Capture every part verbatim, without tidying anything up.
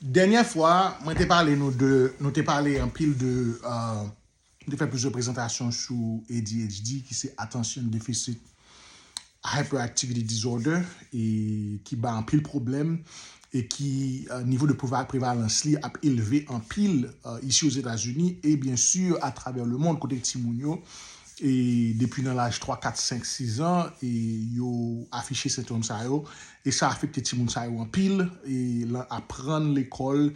Dènyè fwa, mwen te pale nou de, nou te pale anpil de, uh, nou te fè plizyè prezantasyon sou A D H D, ki se Attention Deficit Hyperactivity Disorder, e ki ba anpil pwoblèm, e ki uh, nivo de prevalans li ap elve anpil uh, isi Ozetazini, e byen si atravè lemonn, kote timoun yo, e depi nan laj twa, kat, senk, sis an, e yo afiche sentòm sa yo, e sa afekte timoun sa yo anpil, e lan aprann lekòl,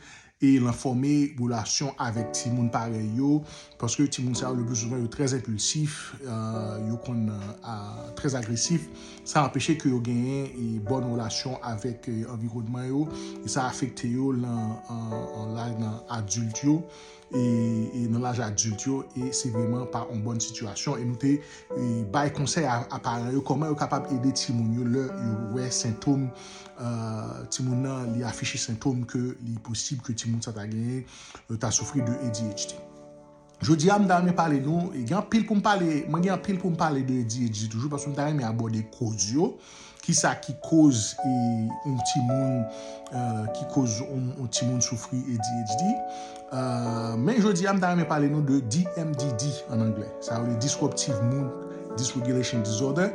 e lan fòme relasyon avèk timoun parèy yo, paske timoun sa yo, le pli souvan, yo trè enpilsif, uh, yo konn uh, trè agresif. Sa anpeche ke yo genyen e bòn relasyon avèk e, anviwònman yo, e sa afekte yo lan, an, an laj nan adilt yo, e, e nan laj adilt yo, e se vrèman pa yon bòn sitiyasyon. E nou te e, bay konsèy a, a paran yo, kòman yo kapab ede timoun yo lè yo wè sentòm, uh, timoun nan li afiche sentòm ke li posib ke timoun sa ta genyen, uh, ta soufri de A D H D. Jodi a, m ta renmen pale nou, e gen anpil pou m pale, mwen gen anpil pou m pale de A D H D toujou, paske m ta renmen abòde koz yo, kisa ki koz e, yon timoun, uh, ki koz yon, yon timoun soufri A D H D. Uh, men jodi a, m ta renmen pale nou de D M D D an anglè. Sa yo rele Disruptive Mood Dysregulation Disorder.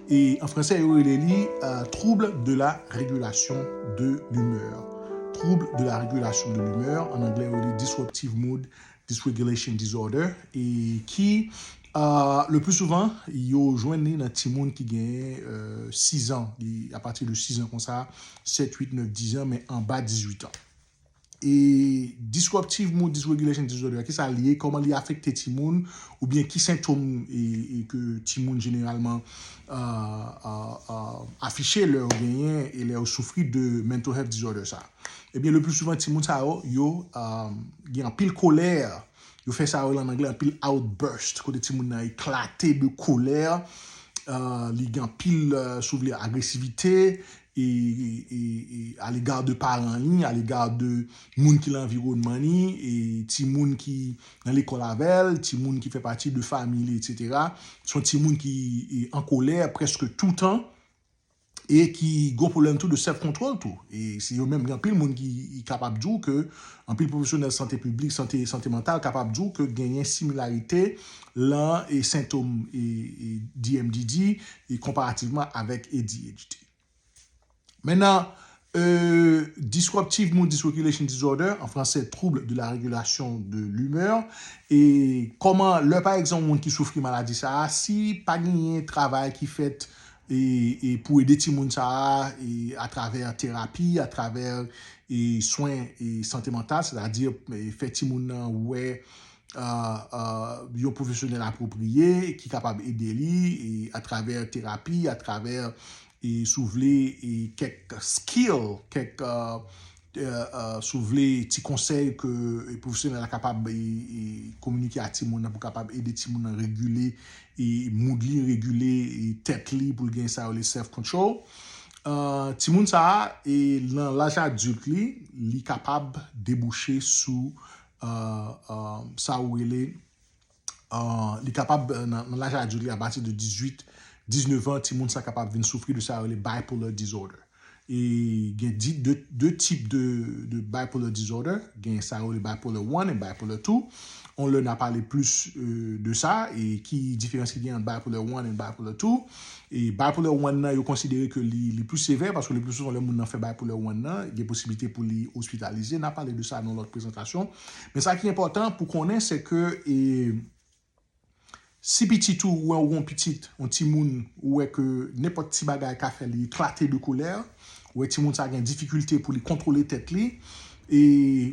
E an fransè, yo rele li uh, Trouble de la Régulation de l'Humeur. Trouble de la Régulation de l'Humeur, an anglè, yo rele Disruptive Mood Dysregulation Disorder, e ki, uh, le pli souvan, yo jwenn li nan timoun ki gen uh, sis an, li, apati de sis an konsa, sèt, uit, nèf, diz an, men anba dizuit an. E Disruptive Mood Dysregulation Disorder, kisa li ye, kòman li afekte timoun, oubyen ki sentòm e, e ke timoun jeneralman uh, uh, uh, afiche lè yo genyen e lè yo soufri de mental health disorder sa. Ebyen, le pli souvan, timoun sa yo, yo uh, gen anpil kolè, yo fè sa yo an anglè anpil outburst, kote timoun nan eklate de kolè, uh, li gen anpil, uh, si w vle, agresivite, e, e, e, e alega de paran li, alega de moun ki nan anviwònman li, e timoun ki nan lekòl avè l, timoun ki fè pati de fanmi li, etsetera. Se yon timoun ki e, an kolè prèske toutan, e ki gen pwoblèm tou de self-control tou. E se yo menm, gen anpil moun ki, ki kapab di w ke, anpil pwofesyonèl sante piblik, sante, sante mantal kapab di w ke genyen similarite lan e sentòm e, e D M D D e konparativman avèk A D H D. Mentnan, euh, Disruptive Mood Dysregulation Disorder, an fransè, Trouble de la Régulation de l'Humeur. E kòman, lè pa egzanp, moun ki soufri maladi sa a, si pa genyen travay ki fèt e, e pou ede timoun sa a, e atravè terapi, atravè e swen e sante mantal, sètadi e fè timoun nan wè uh, uh, yon pwofesyonèl apwopriye ki kapab ede li e atravè terapi, atravè, e, si w vle, e kèk skill, kèk, uh, uh, uh, si w vle, ti konsèy ke e, pwofesyonèl la kapab e, e, kominike a timoun nan pou kapab ede timoun nan regile e mood li, regile e tèt li pou l gen sa yo rele self-control. Uh, timoun sa a, e, nan laj adilt li, li kapab debouche sou uh, uh, sa ou rele, uh, li kapab, uh, nan, nan laj adilt li, apati de dizuit, diznèf an, timoun sa kapab vin soufri de sa yo rele bipolar disorder. E gen di, de, de tip de, de bipolar disorder, gen sa yo rele bipolar one e bipolar two. On lè n a pale plis uh, de sa, e ki diferans ki gen ant bipolar one e bipolar two. E bipolar one nan, yo konsidere ke li, li pli sevè, paske le pli souvan lè moun nan fè bipolar one nan, gen posiblite pou li ospitalize. N a pale de sa nan lòt prezantasyon. Men sa ki enpòtan pou konnen, se ke e, si pitit ou, ou wè ou gon pitit, yon timoun, ou wè ke nenpòt ti bagay ka fè li eklate de kolè, ou wè timoun sa gen difikilte pou li kontwole tèt li, e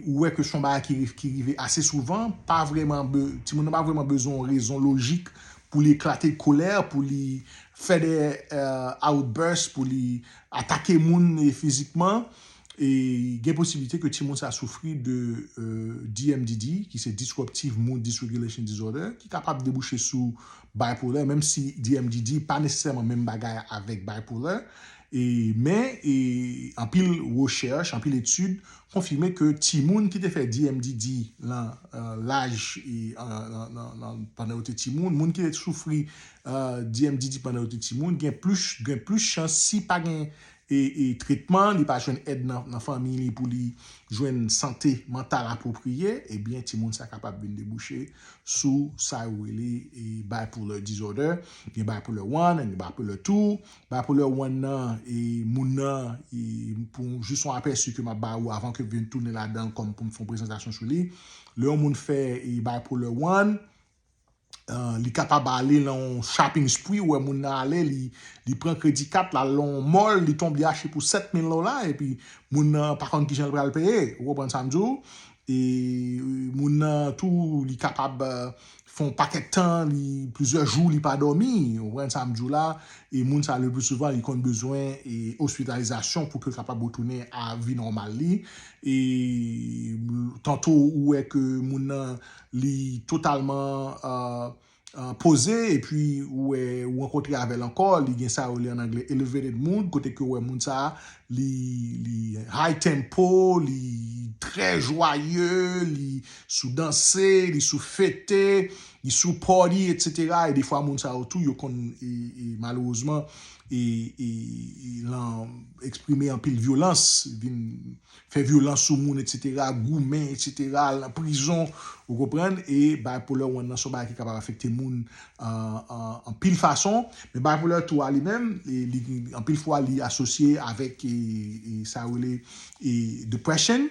ou wè ke se yon bagay ki, ki rive ase souvan, pa vrèman be, timoun nan pa vrèman bezwen yon rezon lojik pou li eklate kolè, pou li fè de uh, outburst, pou li atake moun e fizikman, e gen posiblite ke timoun sa soufri de uh, D M D D, ki se Disruptive Mood Dysregulation Disorder, ki kapab debouche sou bipolar, menm si D M D D pa nesesèman menm bagay avèk bipolar. E, men, e, anpil rechèch, anpil etid konfime ke timoun ki te fè D M D D lan uh, laj e, uh, nan, nan, nan, pandan yo te timoun, moun ki te soufri uh, D M D D pandan yo te timoun, gen plis, gen plis chans si pa gen e, e tretman, li pa jwenn èd nan, nan fanmi li pou li jwenn sante mantal apwopriye, ebyen, timoun sa kapab vin debouche sou sa yo rele e bipolar disorder. Gen bipolar one and bipolar two. Bipolar one nan, e moun nan, e pou jis yon apèsi ke m ap ba ou avan ke m vin tounen ladan l kòm pou m fè yon prezantasyon sou li. Lè yon moun fè e bipolar one, Uh, li kapab ale nan yon shopping spree, ou wè moun nan ale, li, li pran kredi kat, l al nan yon mall, li tonbe achte pou sèt mil dola, epi moun nan pa konn kijan l pral peye, ou konprann sa m di w? E moun nan tou, li kapab uh, fè yon pakèt tan, li plizyè jou, li pa dòmi, ou konprann sa m di w la? E moun sa, le pli souvan, li konn bezwen e ospitalizasyon pou ke l kapab retounen a vi nòmal li. E tanto ou wè ke moun nan li totalman uh, uh, poze, epi ou wè, ou rankontre avè l ankò, li gen sa yo rele an anglè elevated mood, kote ke ou wè moun sa, li, li high tempo, li trè jwaye, li sou danse, li sou fete, li sou party, etsetera. E defwa moun sa yo tou, yo konn, e, e, malerezman, e, e, e lan eksprime anpil vyolans, vin fè vyolans sou moun, etsetera, goumen, etsetera, al nan prizon, ou konprann? E bipolar one nan se yon bagay ki kapab afekte moun uh, uh, anpil fason, men bipolar two a li menm, e li, anpil fwa li asosye avèk e, e, sa yo rele e depression,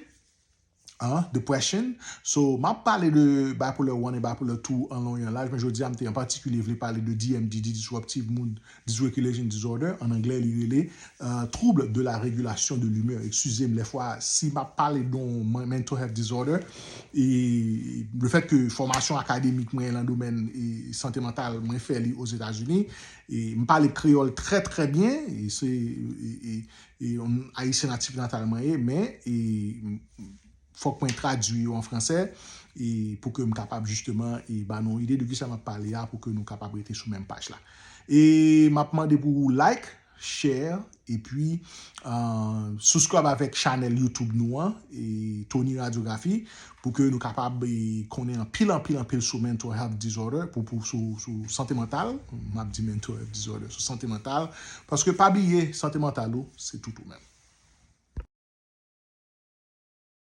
hein, depression. So, m ap pale de bipolar one e bipolar two an lon e an laj, men jodi a m te an patikilye vle pale de D M D D, disruptive mood dysregulation disorder, an anglè li rele uh, trouble de la régulation de l'humeur. Eskize m, lè fwa, si m ap pale de yon mental health disorder, e le fèt ke fòmasyon akademik mwen nan domèn e sante mantal, mwen fè li Ozetazini, e m pale kreyòl trè, trè byen, e se, e, e, e yon ayisyen natif natal mwen ye, men, e, fòk mwen tradui yo an fransè, e pou ke m kapab jisteman e ba nou ide de kisa m ap pale a, pou ke nou kapab rete sou menm paj la. E m ap mande pou ou like, share, epi uh, subscribe avèk chanèl YouTube nou an, e Tony Radiographie, pou ke nou kapab e, konnen anpil, anpil, anpil sou mental health disorder, pou, pou sou, sou sante mantal, m ap di mental health disorder, sou sante mantal, paske pa bliye, sante mantal ou, se tout ou menm.